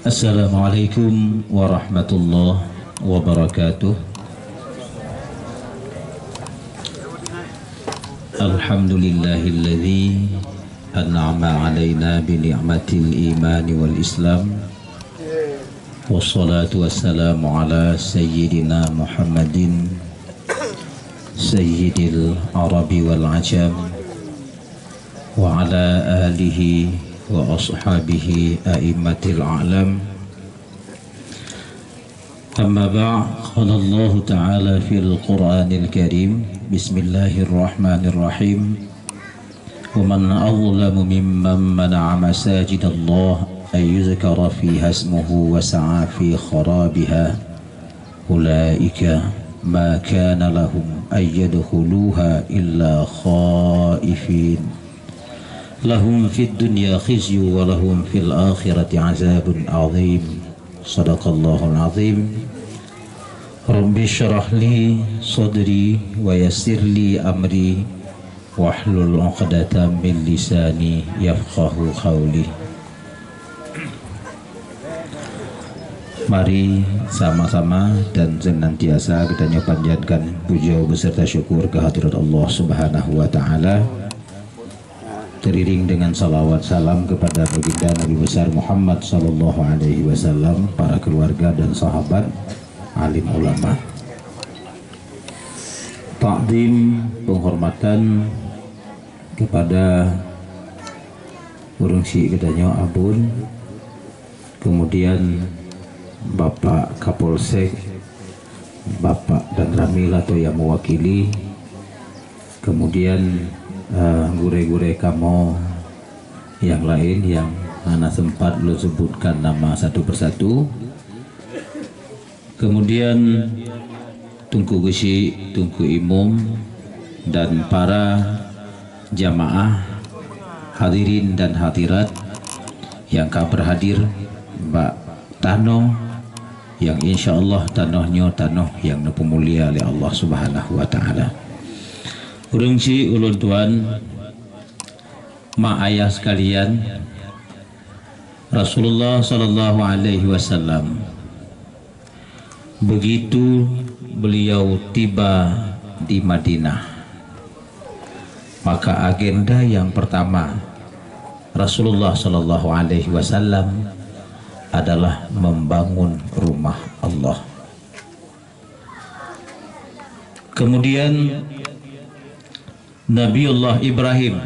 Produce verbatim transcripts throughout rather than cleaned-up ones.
Assalamualaikum warahmatullahi wabarakatuh. Alhamdulillahilladzi an'ama 'alaina bi ni'matil imani wal islam. Wassalatu wassalamu ala sayyidina Muhammadin sayyidil arabi wal ajam, wa ala alihi wa ashabihi a'immatil a'lam. Amma ba'd, qala Allahu ta'ala fil Qur'anil Karim, bismillahirrahmanirrahim. Wa man azlamu mimman mana'a masajidallah an yuzkara fiha ismuhu wa sa'a fi kharabiha. Ulaika ma kana lahum an yadkhuluha illa khaifin. Lahum fid dunya khizyu wa lahum fil akhirati azabun azim. Sadaqallahul azim. Rabbi syrah li sadri wa yassir li amri wahlul 'uqdatam min lisani yafqahu qauli. Mari sama-sama dan senantiasa geutanyoe panjatkan puja beserta syukur kehadirat Allah Subhanahu wa Ta'ala, teriring dengan salawat salam kepada Baginda Nabi Besar Muhammad sallallahu alaihi wasallam, para keluarga dan sahabat, alim ulama. Takdim, penghormatan kepada ureuëng syik geutanyoe Abon, kemudian Bapak Kapolsek, Bapak Danramil atau yang mewakili, kemudian, eh, gurée-gurée kamoe yang lain yang hana sempat lôn sebutkan nama satu persatu. Kemudian Teungku Geuchik, Teungku Imum, dan para jamaah hadirin dan hadirat yang ka berhadir bak tanoh yang insya Allah tanoh nyoe tanoh yang neupeumulia lé Allah Subhanahu wa Ta'ala. Ureuëng syik ulôn tuan, mak ayah sekalian, Rasulullah sallallahu alaihi wasallam, begitu beliau tiba di Madinah, maka agenda yang pertama Rasulullah sallallahu alaihi wasallam adalah membangun rumah Allah. Kemudian Nabiullah Ibrahim,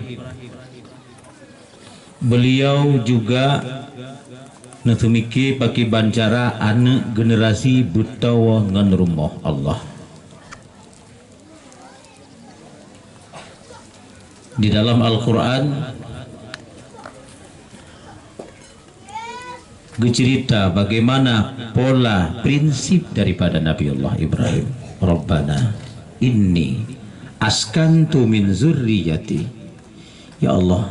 beliau juga neuseumiké pakriban cara aneuëk generasi beutôi ngon rumoh Allah. Di dalam Al-Quran geucerita bagaimana pola prinsip daripada Nabiullah Ibrahim. Rabbana inni askantu min zurriyati. Ya Allah,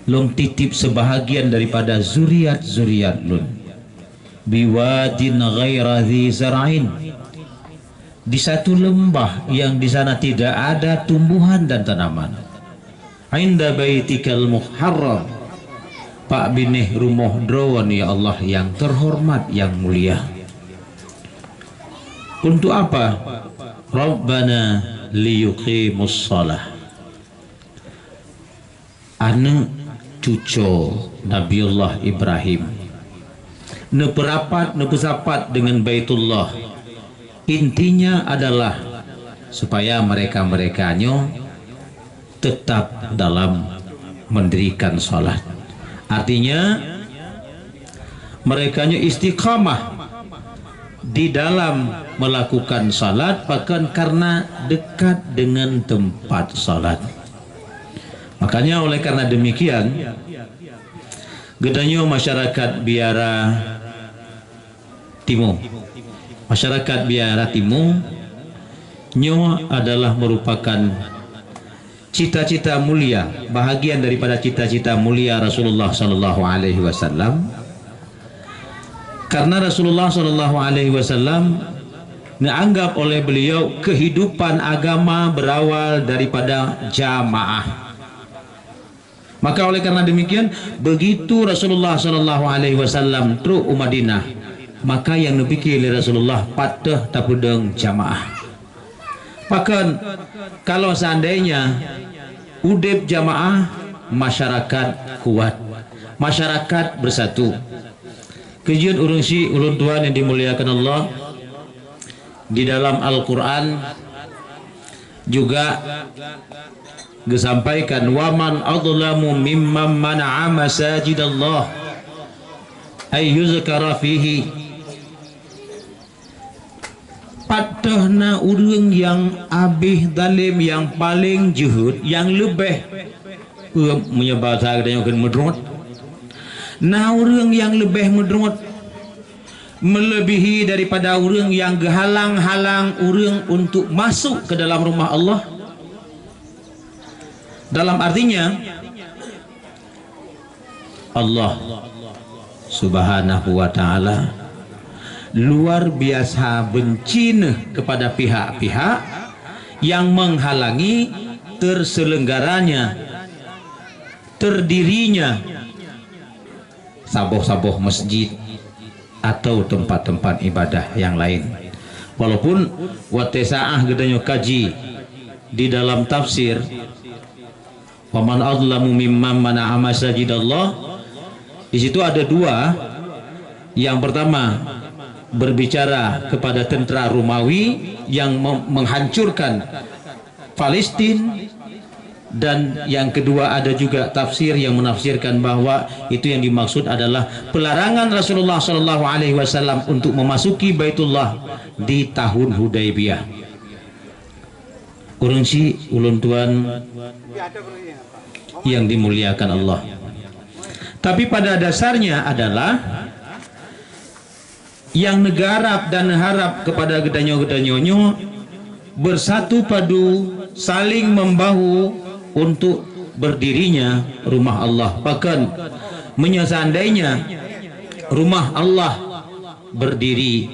lôn titip sebahagian daripada zuriat-zuriat lôn. Biwadin ghaira dzi zar'in. Di satu lembah yang di sana tidak ada tumbuhan dan tanaman. Inda baitikal muharram. Pak binéh rumoh droen, ya Allah, yang terhormat, yang mulia. Untuk apa? Rabbana liyuqimus shalah. Aneuëk cuco Nabiullah Ibrahim neupeurapat, neupeusapat dengan Baitullah. Intinya adalah supaya mereka-mereka nyoe tetap dalam mendirikan salat. Artinya, mereka nyoe istiqamah di dalam melakukan salat, bahkan karena dekat dengan tempat salat. Makanya, oleh karena demikian, geutanyoe masyarakat Biara Timu. Masyarakat Biara Timu nyoe adalah merupakan cita-cita mulia, bahagian daripada cita-cita mulia Rasulullah sallallahu alaihi wasallam. Karena Rasulullah sallallahu alaihi wasallam neuanggap oleh beliau kehidupan agama berawal daripada jamaah. Maka oleh karena demikian, begitu Rasulullah sallallahu alaihi wasallam trok u Madinah, maka nyang neupike lé Rasulullah pat teuh tapeudong jamaah. Pakon, kalau seandainya udeb jamaah, masyarakat kuat, masyarakat bersatu. Keujeuet ureuëng syiek ulôn tuan yang dimuliakan Allah, di dalam Al-Quran juga geusampaikan, "Wa man adlamu mimman mana'a masajidallah ay yuzkara fihi." Pat teuh na ureuëng nyang abéh zalem, nyang paleng jeuhet, nyang leubeh, peue meunyoe basa geutanyoe kheun meudrot. Na ureuëng nyang leubeh meudrot melebihi daripada ureuëng nyang geuhalang-halang ureuëng untuk masuk ke dalam rumah Allah. Dalam artinya, Allah Subhanahu wa Ta'ala luar biasa benci neuh kepada pihak-pihak yang menghalangi terselenggaranya, terdirinya saboh-saboh masjid atau tempat-tempat ibadah yang lain. Walaupun watée saah geutanyoe kaji di dalam tafsir, "Wa man adlamu mimman mana'a masajidallah." Di situ ada dua. Yang pertama, berbicara kepada tentara Romawi yang mem-, menghancurkan Palestin, dan yang kedua, ada juga tafsir yang menafsirkan bahwa itu yang dimaksud adalah pelarangan Rasulullah sallallahu alaihi wasallam untuk memasuki Baitullah di tahun Hudaibiyah. Ureuëng syiek ulôn tuan yang dimuliakan Allah. Tapi pada dasarnya adalah yang neugarap dan neuharap kepada geutanyoe-geutanyoe nyoe bersatu padu, saling membahu untuk berdirinya rumah Allah. Pakon, meunyoe seandainya rumah Allah berdiri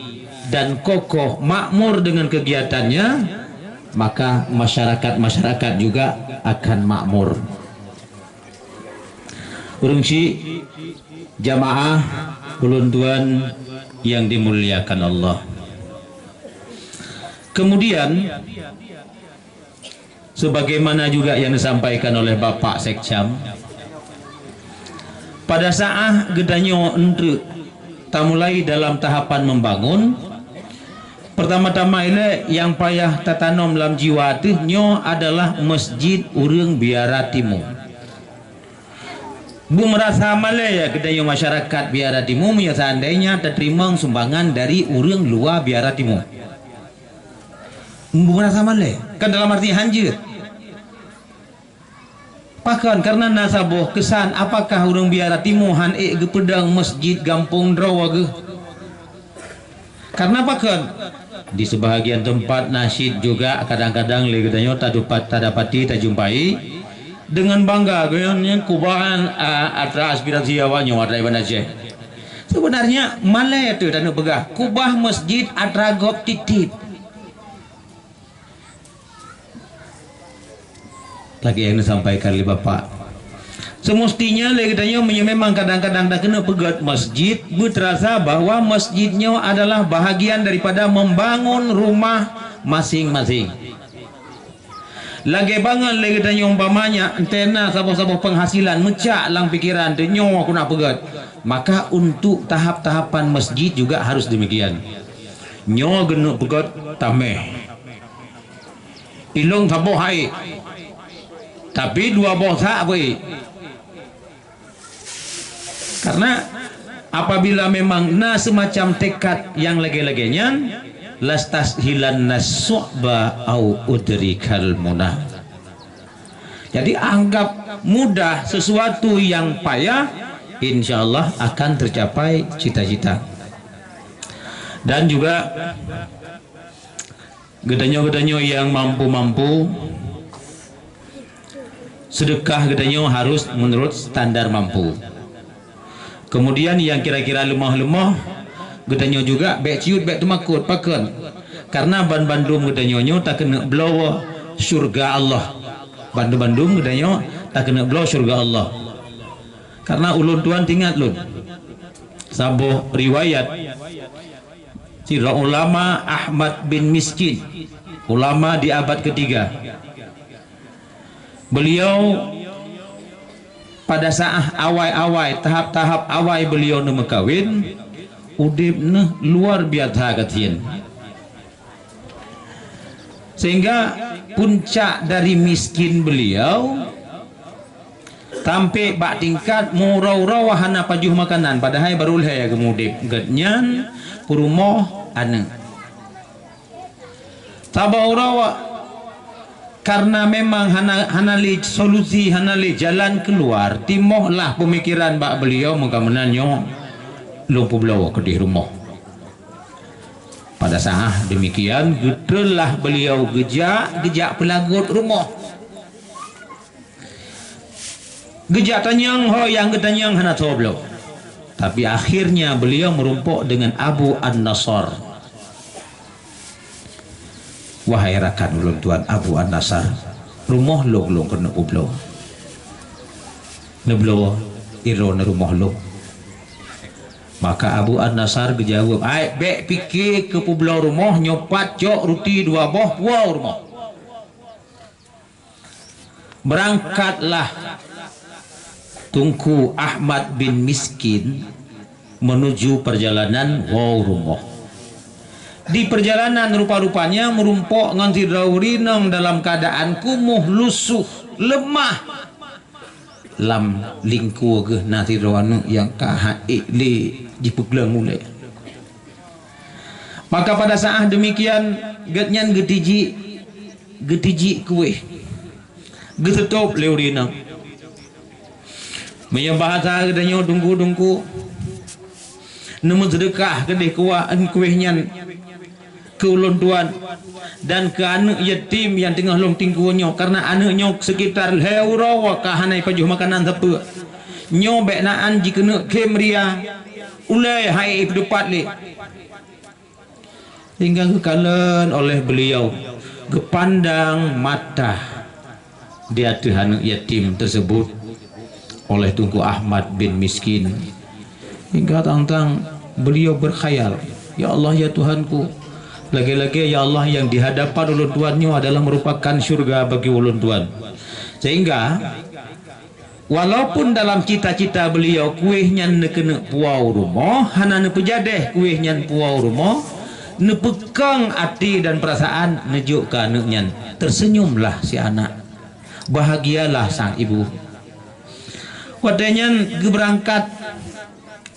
dan kokoh makmur dengan kegiatannya, maka masyarakat-masyarakat juga akan makmur. Ureuëng syiek, jamaah ulôn tuan yang dimuliakan Allah. Kemudian, sebagaimana juga yang disampaikan oleh Bapak Sekcam, pada saat geutanyoe eunteuk tamulai dalam tahapan membangun, pertama-tama ilée nyang payah tatanom lam jiwa teuh nyoe adalah masjid ureuëng Biara Timu. Beumeurasa malée ya geutanyoe masyarakat Biara Timu meunyoe seandainya tateurimong sumbangan dari ureuëng luwa Biara Timu. Beumeurasa malée, kan dalam arti hanjeuet. Pakon, karena na saboh keusan, apakah ureuëng Biara Timu han ék geupeudong masjid gampông droe geuh? Karena pakon, di sebahagian tempat nasyid juga kadang-kadang lé geutanyoe tadupat, tadapati, tajumpai dengan bangga, geutanyoe kubah, a, atra aspirasi awak nyoe atra Iban Aceh. Sebenarnya malée teuh taneuk peugah kubah masjid atra gob tieb-tieb. Lagée nyang disampaikan lé Bapak. Semestinya lé geutanyoe meunyoe memang kadang-kadang takeuneuk peugét masjid, beuteurasa bahwa masjid nyoe adalah bahagian daripada membangun rumah masing-masing. Lagée bangon lé geutanyoe umpamanya, entena saboh-saboh penghasilan meucak lam pikeran teuh nyoe keuneuk peugét, maka untuk tahap-tahapan masjid juga harus demikian. Nyoe geuneuk peugét tameh. Ilong saboh hai, tapi dua boh sak beu. Karena apabila memang na semacam tekad yang lagée-lagée nyan, lastashilanna su'ba au udrikal muna. Jadi anggap mudah sesuatu yang payah, insya Allah akan tercapai cita-cita. Dan juga geutanyoe-geutanyoe nyang mampu-mampu, seudeukah geutanyoe harus meunurot standar mampu. Kemudian nyang kira-kira leumoh-leumoh, geutanyoe juga bék ciut bék teumakot, pakon? Karena ban-bandum geutanyoe nyoe takeuneuk bloe syeuruga Allah. Bandum-bandum geutanyoe Takeuneuk bloe syeuruga Allah. Karena ulôn tuan teuingat lôn saboh riwayat sidroe ulama Ahmad bin Miskin, ulama di abad ketiga. Beliau pada saat awai-awai, tahap-tahap awai beliau neumeukawen, udeb neuh luar biasa gasien. Sehingga puncak dari miskin beliau sampai bak tingkat meuuroe-uroe hana pajoh makanan, padahai baru lhèe geumudeb, gobnyan, peurumoh, aneuk. Saboh uroe, karena memang hana, hana lé solusi, hana lé jalan keluar, timoh lah pemikiran bak beliau, meuka meunan nyoe lôn peubloe keudeh rumoh. Pada saat demikian, geutreun lah beliau geujak, geujak peulagot rumoh. Geujak tanyong ho nyang geutanyong hana tho bloe. Tapi akhirnya beliau meurumpok dengan Abu An-Nasar. "Wahai rakan ulôn tuan Abu An-Nasar, rumoh lôn lôn keuneuk peubloe. Neubloe, iroe neuh rumoh lôn." Maka Abu An-Nasar geujaweueb, "Ai, bèk pike keu peubloe rumoh, nyoe pat cok ruti dua boh, puwoe rumoh." Beurangkatlah Teungku Ahmad bin Miskin menuju perjalanan woe rumoh. Di perjalanan rupa-rupanya meurumpok ngon sidroe ureueng inong dalam keuadaan kumuh, lusuh, leumah. Lam lingkue geuh na sidroe aneuk nyang ka han ék lé jipeugleueng ulèe. Maka pada saat demikian, gobnyan geutijik, geutijik kueh, geuseutôb lé ureueng inong. Meunyoe bahasa geutanyoe, dungku-dungku, neumeuseudeukah keudeh kuah, kueh nyan keu ulôn tuan dan keu aneuk yatim nyang teungoh lôn tingkue nyoe, karena aneuk nyoe sekitar lhèe uroe ka hana jipajoh makanan sapeue. Nyoe bèk na an jikeuneuk khém ria, ulèe han ék jipeuteupat lé. Hingga geukalon oleh beliau, geupandang mata di ateueh aneuk yatim tersebut oleh Teungku Ahmad bin Miskin. Hingga tang-tang beliau berkhayal, "Ya Allah, ya Tuhanku, lagèe-lagèe, ya Allah, yang di hadapan ulôn tuan nyoe adalah merupakan syurga bagi ulôn tuan." Sehingga walaupun dalam cita-cita beliau kueh nyan neukeuneuk puwoe rumoh, hana neupeujadèh kueh nyan puwoe rumoh, neupeukong até dan peurasaan neujok keu aneuk nyan. Tersenyumlah si anak, bahagialah sang ibu. Watèe nyan geubeurangkat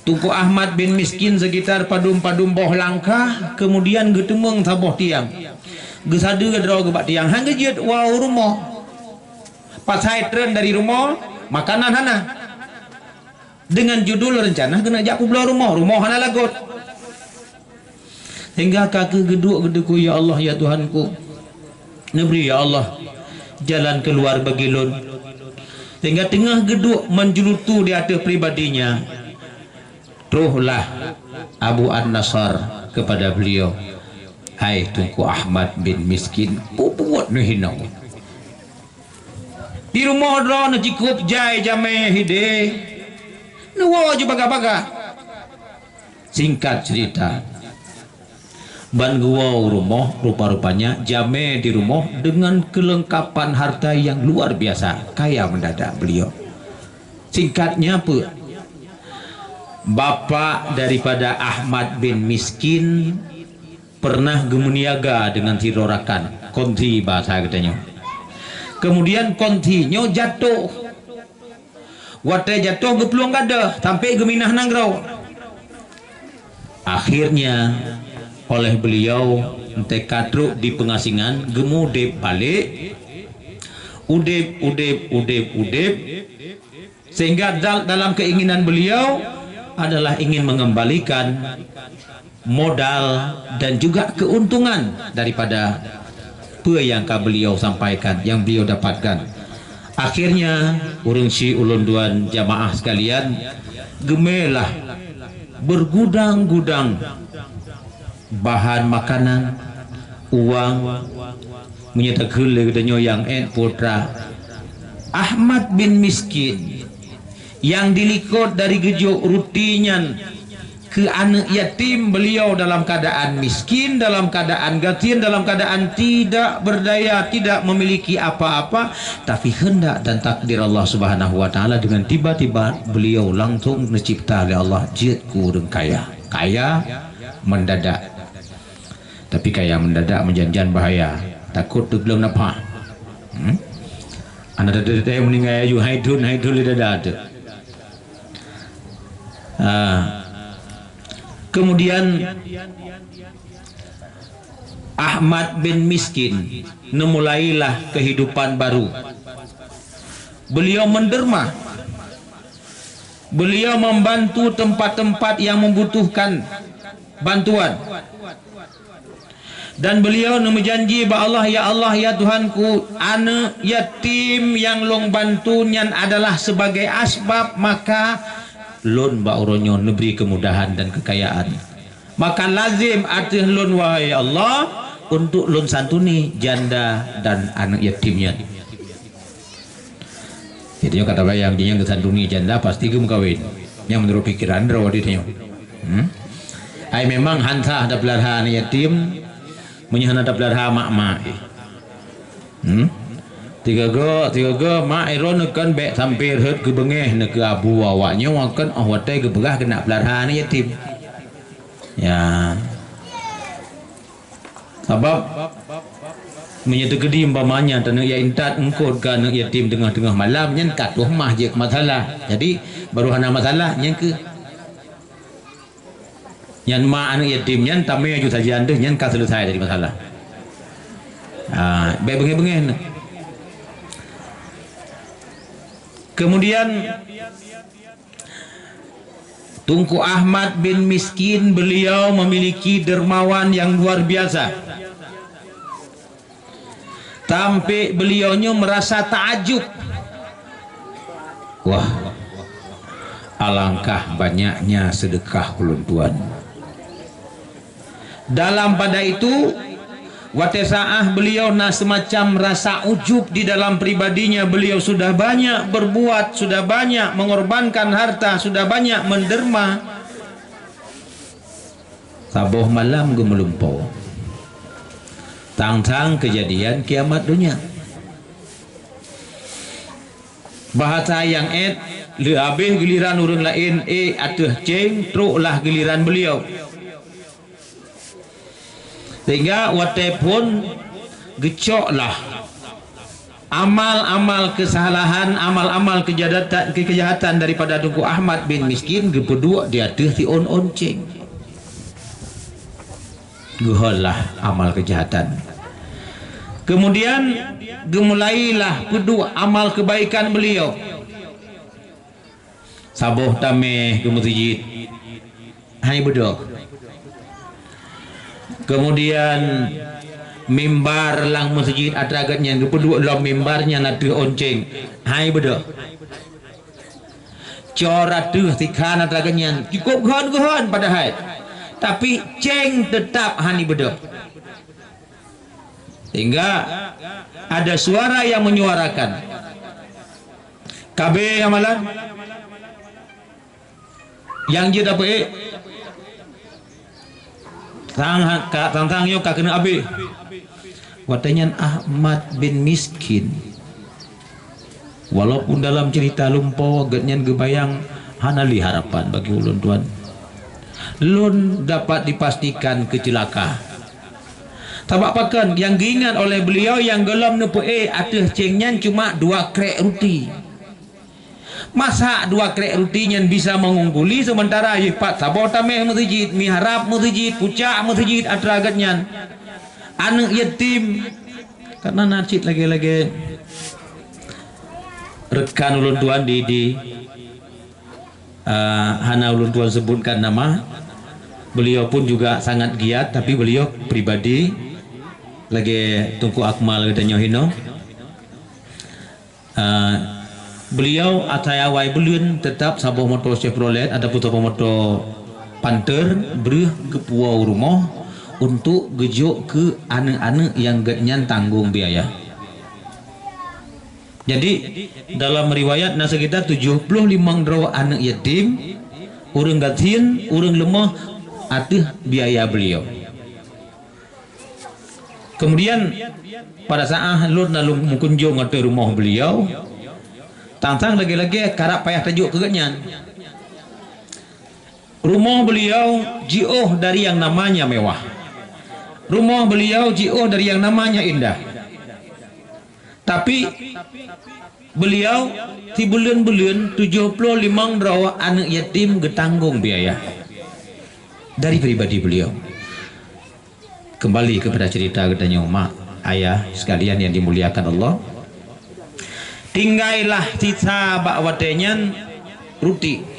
Teungku Ahmad bin Miskin sekitar padum-padum boh langkah, kemudian geuteumeung saboh tiang. Geusadeue droe geuh bak tiang, han geujeuet woe rumoh. Pasai treun dari rumoh, makanan hana. Dengan judul rencana keuneuk jak peubloe rumoh, rumoh hana lagot. Sehingga ka keuh geuduek geuteukui, "Ya Allah, ya Tuhanku, neubri, ya Allah, jalan keuluwa bagi lôn." Sehingga teungoh geuduek meujulutu di ateueh pribadinya, trohlah Abu An-Nasar kepada beliau, "Hai Teungku Ahmad bin Miskin, peubuet neuh hinoe. Di rumoh droeneuh cukôp jai jamé hidéh, neuwoe ju bagah-bagah." Singkat cerita, ban geuwoe u rumoh, rupa-rupanya jamé di rumoh dengan kelengkapan harta yang luar biasa, kaya mendadak beliau. Singkatnya peue? Bapak daripada Ahmad bin Miskin pernah geumeuniaga dengan sidroe rakan, konti bahasa geutanyoe. Kemudian konti nyoe jatoh. Watée jatoh geuplueng gadoh sampai geuminah nanggroe. Akhirnya oleh beliau teuka trok di peungasingan, geumudeb balek, udeb, udeb, udeb, udeb, sehingga dal-, dalam keinginan beliau adalah ingin mengembalikan modal dan juga keuntungan daripada peue nyang ka beliau sampaikan, nyang beliau dapatkan. Akhirnya, ureuëng syik ulôn tuan jamaah sekalian, geumeulah bergudang-gudang bahan makanan, uang, meunyoe takheun lé geutanyoe nyang ék putra, Ahmad bin Miskin nyang dilikot dari geujok ruti nyan keu aneuëk yatim, beliau dalam keadaan miskin, dalam keadaan gasien, dalam keadaan tidak berdaya, tidak memiliki apa-apa, tapi kehendak dan takdir Allah Subhanahu wa Taala, dengan tiba-tiba beliau langsung neucipta lé Allah jeuet keu ureuëng kaya. Kaya mendadak. Tapi kaya mendadak meujan-jan bahaya. Takot teugleueng nafah. Hmm? Aneuk teuh meuninggai aju, hai thon, hai thon lé dada teuh. Ah. Kemudian Ahmad bin Miskin neumulailah kehidupan baru. Beliau menderma. Beliau membantu tempat-tempat yang membutuhkan bantuan. Dan beliau neumeujanji bak Allah, "Ya Allah, ya Tuhanku, aneuëk yatim nyang lôn bantu nyan adalah sebagai asbab, maka lôn bak uroe nyoe neubri kemudahan dan kekayaan. Maka lazim ateueh lôn, wahai Allah, untuk lôn santuni janda dan aneuëk yatim nyan." Jadi, nyoe ka tabayang, jih nyang geusantuni janda pasti geumeukawen. Nyang meunurot pikeran droe di tanyoe. Hmm? Ai memang han sah tapeulara aneuëk yatim, meunyoe hana tapeulara mak-mak. Hmm? Tiga go, tiga go mak iron kan bèk sampai rhot keu beungéh neukeu abu awak nyoe kan oh watèe geupeugah keunak peulara aneuëk yatim. Ya. Sabab meunyoe teukeudi umpamanya taneuk ya intat eungkot keu aneuëk yatim teungoh-teungoh malam, nyan ka troh mah jeuet keu masalah. Jadi, baru hana masalah, nyan keuh. Nyan mak aneuëk yatim nyan tamé aju sajan deuh, nyan ka selesai dari masalah. Ah, bèk beungéh-beungéh. Kemudian Teungku Ahmad bin Miskin, beliau memiliki dermawan yang luar biasa. Sampai beliau nyoe merasa takjub. Wah, alangkah banyaknya sedekah ulôn tuan. Dalam pada itu, watée saah beliau na semacam rasa ujub di dalam pribadinya. Beliau sudah banyak berbuat, sudah banyak mengorbankan harta, sudah banyak menderma. Saboh malam geumeulumpoe. Tang-tang keujadian kiamat donya. Bahasa nyang ék, lheueh habéh giliran ureuëng laén ék ateueh céng, troklah giliran beliau. Sehingga watée phon geucoklah amal-amal keusalahan, amal-amal keujadatan-, keujahatan daripada Teungku Ahmad bin Miskin geupeuduek di ateueh siôn-ôn céng. Geuhonlah amal keujahatan. Keumudian, geumulailah peuduek amal keubaikan beuliau. Saboh tameh keu meuseujid, hai beudôh. Keumudian, mimbar lam meuseujid atra geuhnyan geupeuduek lom mimbar nyan ateueh ôn céng, hai beudôh. Cor ateueh sikhan atra geuhnyan, cukôp geuhon-geuhon padahai, tapi céng teutab han ibeudôh. Sehingga ada suara yang menyuarakan, "Ka abéh amalan nyang jeuet tapeuék, sang-, ka, sang-sang nyoe ka keuneuk abéh." Watée nyan Ahmad bin Miskin, walaupun dalam cerita lumpoe, geuhnyan geubayang, "Hana lé harapan bagi ulôn, Tuan. Lôn dapat dipastikan keuceulaka." Sabab pakon, nyang geuingat oleh beuliau nyang gohlom neupeuék ateueh céng nyan cuma dua krék ruti. Masa dua krék ruti nyan bisa meungungguli, seumeuntara jih pat saboh tameh meuseujid, mihrab meuseujid, pucak meuseujid atra geuhnyan. Aneuëk yatim, karna na cit lagée-lagée rekan ulôn tuan di, di, ah, hana ulôn tuan sebutkan nama. Beliau pun juga sangat giat, tapi beliau pribadi lagée Teungku Akmal geutanyoe hinoe. Ah, beliau asai awai buleuen teutap saboh moto Chevrolet ataupun saboh moto Panther breueh geupuwoe u rumoh untuk geujok keu aneuëk-aneuëk nyang geuhnyan tanggong biaya. Jadi, dalam riwayat na sekitar tujoh ploh limong droe aneuk yatim, ureuëng gasien, ureuëng leumoh ateueh biaya beliau. Kemudian, pada saat lôn na lôn meukunjong ateueh rumoh beliau, tang-tang lagée-lagée karab payah tajok keu gobnyan. Rumoh beliau jiôh dari yang namanya mewah. Rumoh beliau jiôh dari yang namanya indah. Tapi, beliau sibuleuen-buleuen tujoh ploh limong droe aneuk yatim geutanggong biaya dari pribadi beliau. Kembali kepada cerita geutanyoe, mak, ayah sekalian yang dimuliakan Allah. Tinggailah sisa bak watée nyan ruti.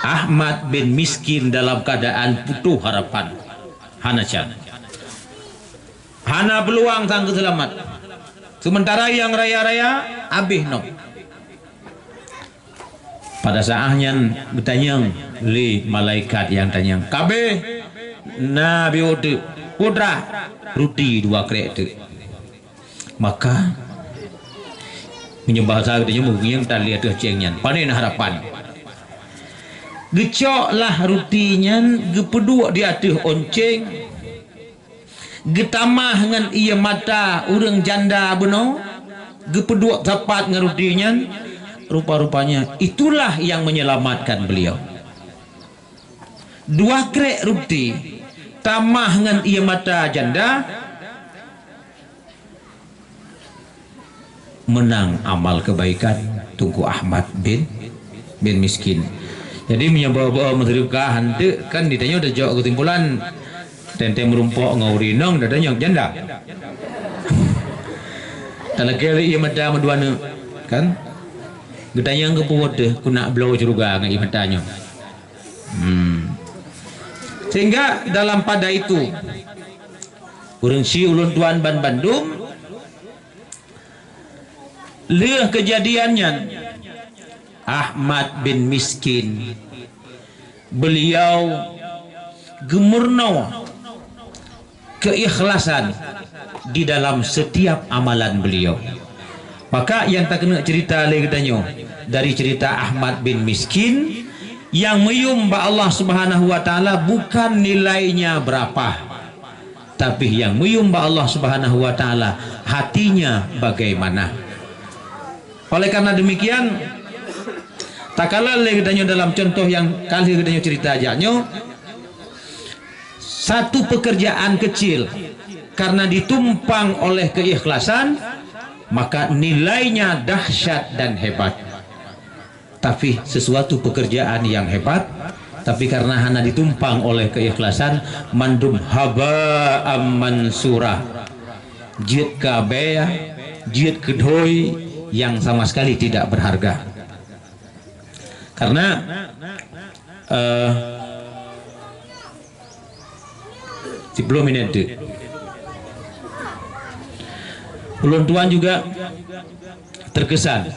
Ahmad bin Miskin dalam keadaan putoh harapan. Hana can. Hana peuluang sang geuseulamat. Sementara nyang raya-raya habéh noe. Pada saat nyan geutanyong lé malaikat nyang tanyong, "Kabéh na biôh teuk, putra?" "Ruti dua krek teuk." Maka, meunyoe bahasa geutanyoe, meungieng tan lé ateueh céng nyan, pané na harapan. Geucoklah ruti nyan, geupeuduek di ateueh ôn céng, geutamah ngon ié mata ureuëng janda bunoe, geupeuduek sapat ngon ruti nyan, rupa-rupanya itulah yang menyelamatkan beliau. Dua krek ruti tamah ngon ié mata janda, meunang amal keubaikan Teungku Ahmad bin, bin Miskin. Jadi, meunyoe bawa-bawa meuseudeukah hanteuk, kan geutanyoe tajok keusimpulan, teuntée meurumpok ngon ureuëng inong, geutanyoe janda. Talakée lé ié mata meudua neuk, kan? Geutanyoe geupeubuet deh, keuneuk bloe syeuruga ngon ié mata nyoe. Hmm. Sehingga dalam pada itu, ureuëng sie ulôn tuan banbandum, lheueh keujadian nyan, Ahmad bin Miskin, beliau geumurnoe keikhlasan di dalam setiap amalan beliau. Maka nyang takeuneuk cerita lé geutanyoe dari cerita Ahmad bin Miskin, nyang meuyum bak Allah Subhanahu wa Taala bukan nilainya berapa, tapi nyang meuyum bak Allah Subhanahu wa Taala hatinya bagaimana. Oleh karena demikian, takalon lé geutanyoe dalam contoh nyang ka lheueh geutanyoe cerita jak nyoe, satu pekerjaan kecil karena ditumpang oleh keikhlasan, maka nilainya dahsyat dan hebat. Tapi sesuatu pekerjaan yang hebat, tapi karena hana ditumpang oleh keikhlasan, mandum haba'an mansura. Jeuet keu abée, jeuet keu dhoe nyang sama sekali tidak berharga. Karena, eh, sepuluh menit tu. Ulôn tuan juga terkesan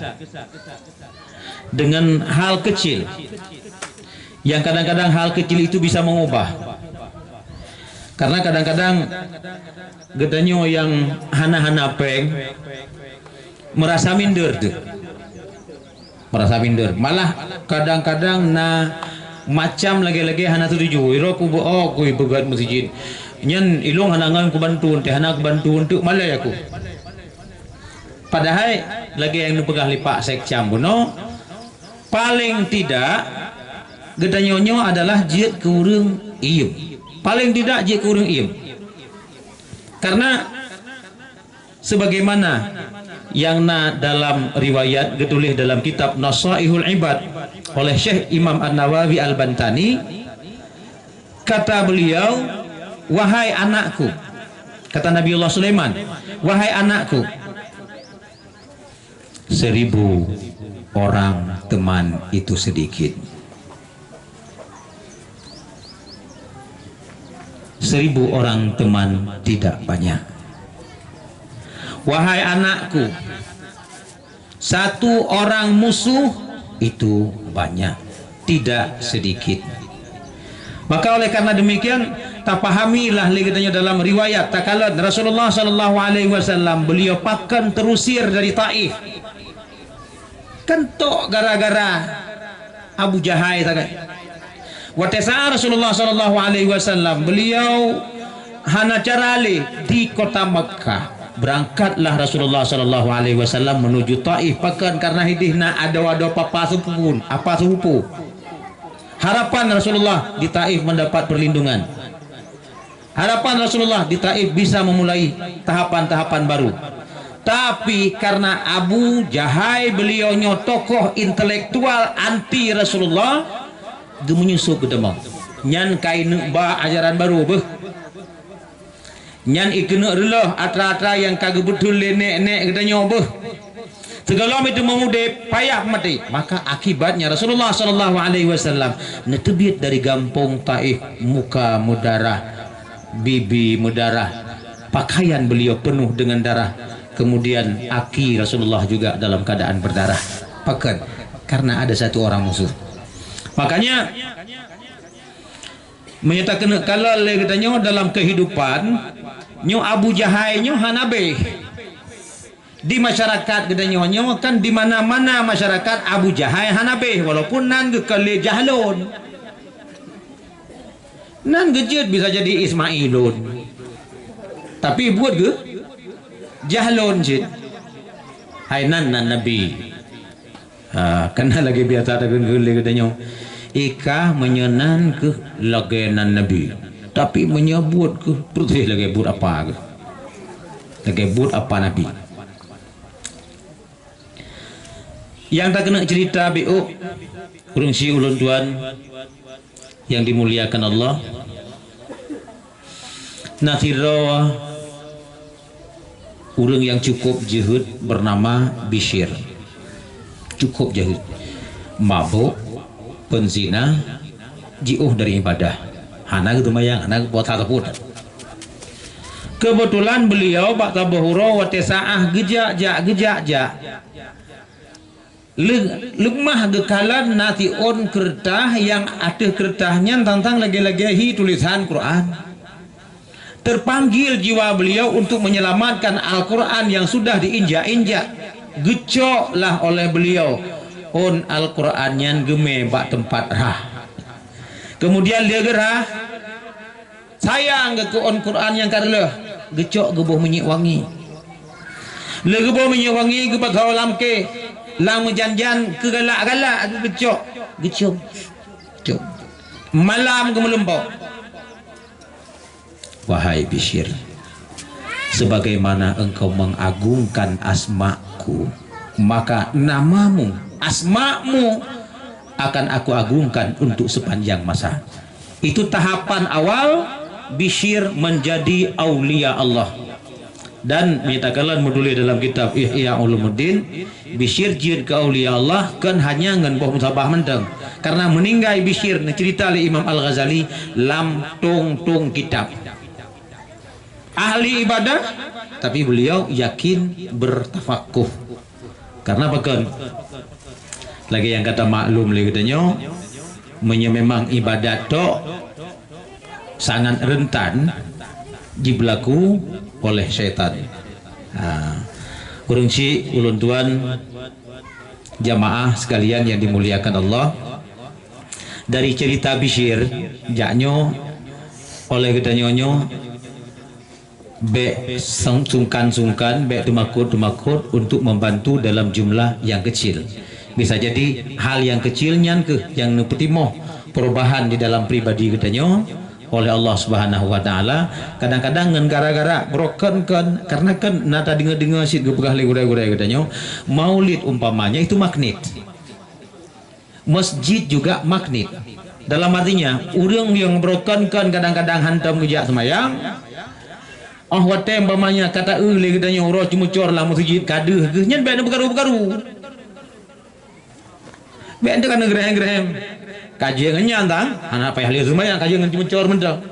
dengan hal kecil, yang kadang-kadang hal kecil itu bisa mengubah. Karena kadang-kadang geutanyoe nyang hana-hana péng merasa minder tu. Merasa minder. Malah kadang-kadang na macam lagée-lagée hana setuju. Iro ku beu-, oh, kui peugét meuseujid. Nyan ilong hana ngon kubantu, teuh hana kubantu untuk malée aku. Padahai lagée nyang neupeugah lé Pak Sekcam bunoe, paling tidak geutanyoe nyoe adalah jeuet keu ureuëng iem. Paling tidak jeuet keu ureuëng iem. Karena sebagaimana nyang na dalam riwayat geutuléh dalam kitab Nasaihul Ibad oleh Syekh Imam An-Nawawi Al-Bantani, kata beliau, "Wahai anakku," kata Nabiullah Sulaiman, "Wahai anakku, seribu orang teman itu sedikit. Seribu orang teman tidak banyak. Wahai anakku, satu orang musuh itu banyak, tidak sedikit." Maka oleh karena demikian, Tapahamilah lé geutanyoe dalam riwayat takalon Rasulullah sallallahu alaihi wasallam beliau pakon terusir dari Taif. Kan tok gara-gara Abu Jahai sagai. Watée saat Rasulullah sallallahu alaihi wasallam beliau hana cara lé di kota Makkah. Berangkatlah Rasulullah sallallahu alaihi wasallam menuju Taif pakon karena hidih na adoe-adoe papa seupun, apa sepupu. Harapan Rasulullah di Taif mendapat perlindungan. Harapan Rasulullah di Taif bisa memulai tahapan-tahapan baru. Tapi karena Abu Jahai beliau nyoe tokoh intelektual anti Rasulullah, geumeunyusup geutamong. Nyan ka ineuk ba ajaran baru beuh. Nyan ikeuneuk reuloh atra-atra nyang ka geubeutôi lé nek-nek geutanyoe beuh. Sigohlom itu meudeb payah maté. Maka akibatnya Rasulullah sallallahu alaihi wasallam neuteubiet dari gampông Taif muka meudarah, bibi meudarah, pakaian beliau penuh dengan darah. Kemudian aki Rasulullah juga dalam keadaan berdarah. Pakon? Karena ada satu orang musuh. Makanya, meunyoe takeuneuk kalon lé geutanyoe dalam kehidupan, nyoe Abu Jahai nyoe hana béh. Di masyarakat geutanyoe nyoe kan di mana-mana masyarakat Abu Jahai hana béh, walaupun nan geukheun lé Jahlon. Nan geujeuet bisa jadi Ismailon. Tapi buet geuh Jahlon cit. Hai nan, nan nabi. Ha, kana lagée biasa takheun lé geutanyoe. Ika meunyoe nan keuh lagée nan nabi. Tapi meunyoe buet keuh peureutih lagée buet apa keuh. Lagée buet apa nabi. Nyang takeuneuk cerita biôk, ureuëng si ulôn tuan yang dimuliakan Allah. Na sidroe ureuëng nyang cukup jeuhet bernama Bisyir. Cukup jeuhet. Mabök, peuzina, jiôh dari ibadah. Hana geuteumayang, hana geupuasa sapeue. Keubeutulan beuliau bak saboh uroe watée saát geujak-jak, geujak-jak. Leu-, leumah geukalon na siôn keureutah nyang ateueh keureutah nyan tang-tang lagée-lagée hi tulésan Quran. Terpanggil jiwa beliau untuk menyelamatkan Al-Quran yang sudah diinjak-injak. Geucoklah oleh beliau ôn Al-Quran nyan geumé bak teumpat rhah. Kemudian lheueh geurhah, sayang geuh keu ôn Quran nyang ka reuloh, geucok geuboh minyeuk wangi. Lheueh geuboh minyeuk wangi geupasoe lam kée, lam meujan-jan keu galak-galak geucok, geucium. Cium. Malam geumeulumpoe. Wahai Bisyir, sebagaimana engkau mengagungkan asma-Ku, maka namamu, asma-Mu akan Aku agungkan untuk sepanjang masa. Itu tahapan awal Bisyir menjadi aulia Allah. Dan meunyoe takalon meutuléh dalam kitab Ihya Ulumuddin, Bisyir jeuet keu aulia Allah kon hanya ngon boh musabah mantong. Karena meuninggai Bisyir neuceurita lé Imam Al-Ghazali lam tong-tong kitab. Ahli ibadah, tapi beliau yakin bertafakuh. Karena pakon? Lagée nyang ka tamaklum lé geutanyoe, meunyoe memang ibadat tok, sangat rentan jibeulaku oleh syaitan. Ha, ureuëng syik ulôn tuan jamaah sekalian yang dimuliakan Allah, dari cerita Bisyir, jak nyoe oleh geutanyoe nyoe, bék sung-, sungkan-sungkan, bék teumakot-teumakot untuk membantu dalam jumlah yang kecil. Bisa jadi hal yang kecil nyan keuh yang neupeutimoh perubahan di dalam pribadi geutanyoe oleh Allah Subhanahu wa Taala. Kadang-kadang ngon gara-gara broken kan, karena kan na tadeungoe-deungoe cit geupeugah lé gurée-gurée geutanyoe, maulid umpamanya itu magnet. Masjid juga magnet. Dalam artinya, ureuëng nyang broken kan kadang-kadang hantom geujak seumayang. Oh watée umpamanya ka taeu lé geutanyoe uroe ceumucor lam meuseujid ka deuh geuh nyan bék neubeukaru-beukaru. Bék enteuk ka neugeureuhem-geureuhem. Kaji ngon nyan tang, hana payah lé seumayang kaji ngon ceumucor mantong.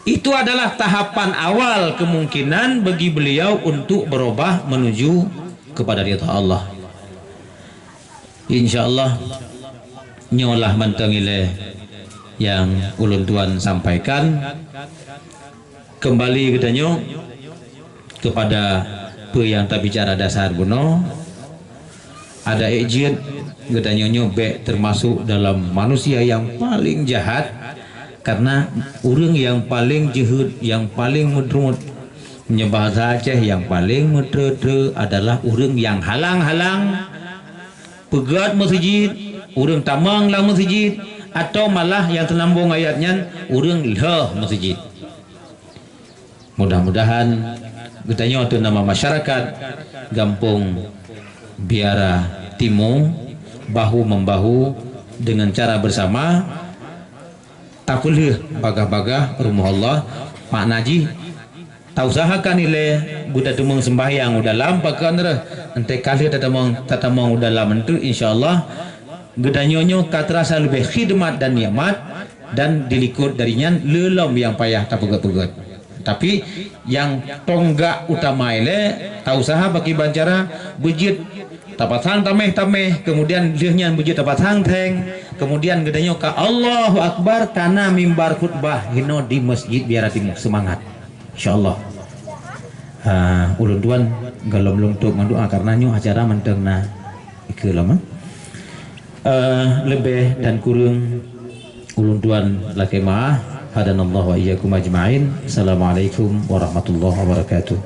Itu adalah tahapan awal kemungkinan bagi beliau untuk berubah menuju kepada ridha Allah. Insya Allah, nyoe lah mantong ilée Nyang ulôn tuan sampaikan, kembali geutanyoe kepada peue nyang tabicara dasar bunoe, adak ék jeuet geutanyoe nyoe bék teumasok dalam manusia nyang paleng jahat, karena ureuëng nyang paleng jeuhet, nyang paleng meudruet meunyoe bahasa Aceh, nyang paleng meutreue-treue adalah ureuëng nyang halang-halang peugét meuseujid, ureuëng tamong lam meuseujid, atawa malah nyang seulambong ayat nyan, ureuëng lheueh meuseujid. Mudah-mudahan geutanyoe teuh nama masyarakat gampông Biara Timu bahu-membahu dengan cara bersama tapeulheueh bagah-bagah rumoh Allah. Makna jih, tausahakan ilée geutateumeung seumbahyang u dalam pakon reuh, enteuk ka lheueh tatamong, tatamong u dalam enteuk, insya Allah geutanyoe nyoe ka teurasa leubeh khidmat dan nikmat, dan dilikot dari nyan le lom nyang payah tapeugét-peugét. Tapi nyang tonggak utama ilée tausaha bak kiban cara beujeuet tapasang taméh-taméh, kemudian lheueh nyan beujeuet tapasang theng, kemudian geutanyoe ka Allahu Akbar kana mimbar khutbah hinoe di Masjid Biara Timu. Seumangat, insya Allah. Ha, ulôn tuan golom lôn tôp ngon doa karena nyoe acara mantong na ikeu lom, eh. Eh, leubeh dan kureueng ulôn tuan lakée meu'ah. Hadanallahu wa iyyakum ajma'in. Assalamualaikum warahmatullahi wabarakatuh.